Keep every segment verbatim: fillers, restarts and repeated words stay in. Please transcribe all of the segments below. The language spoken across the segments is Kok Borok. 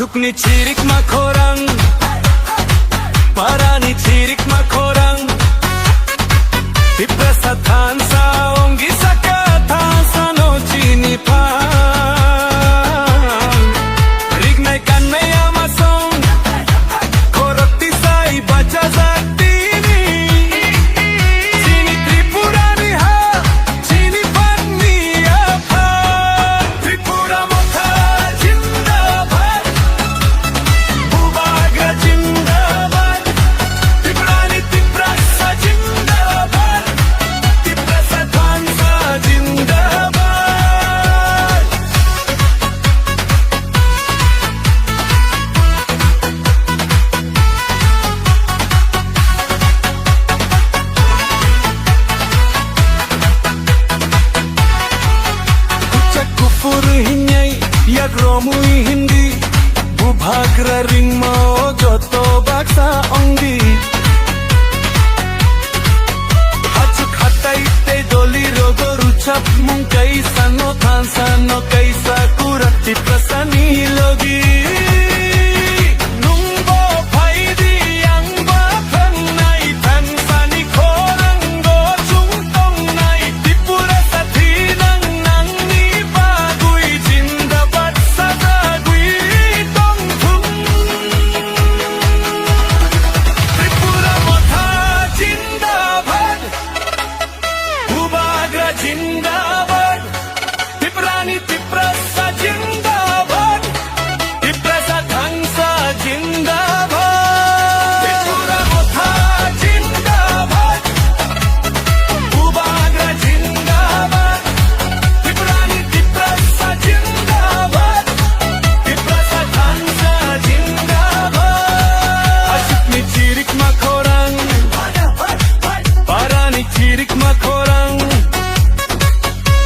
Chukni chirikma khorang, parani chirikma khorang. Tiprasa thansa ongwi saka thansa no chini phan. Rignai kannai ama song, khorok tisai bachajak tini. Chini Tripurani ha, chini phanni aphan. Tripura Motha jindabad, Bubagra jindabad, Tiprani Tiprasa jindabad, Tiprasa thansa jindabad. Kuchak kufur hinyai, yak romwi hindi, Bubagra ringma o joto baksa ongdi. Hachuk hatai tei doli rogo ruchap mung kaisa no thansa no kaisa kurak Tiprasani logi. Nungbo phaidi, angba phangnai thangsani khorango chungtongnai. Tripurasa thinang nangni bagwi jindabad sajagwi tongthung. Tripura Motha jindabad, Bubagra jindabad. Tiprani Tiprasa jindabad, Tiprasa thansa jindabad. Tripura Motha jindabad, Bubagra jindabad, Tiprani Tiprasa jindabad, Tiprasa thansa jindabad. Hachukni chirikma khorang, parani chirikma khorang.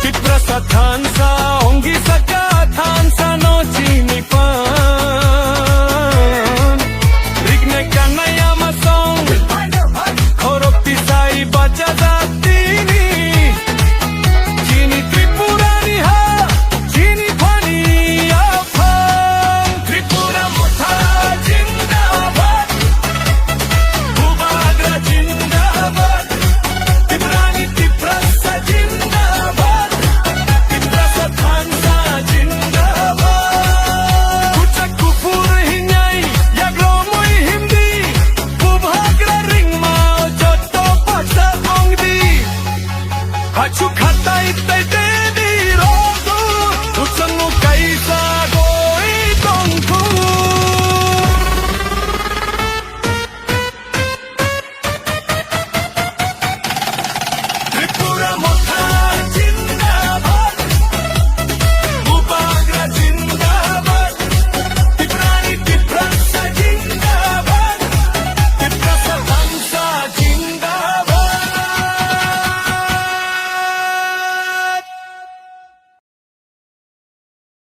Tiprasa thansa, ongwi saka thansa no chini phan. Rignai kannai ama song, khorok tisai bachajak tini. Chini Tripurani ha, chini phanni aphang. Tripura Motha jindabad, Bubagra jindabad. Tiprani Tiprasa jindabad, Tiprasa thansa jindabad. Kuchak kufur hinyai, yak romwi hindi, Bubagra ringma o joto baksa ongdi. Hachuk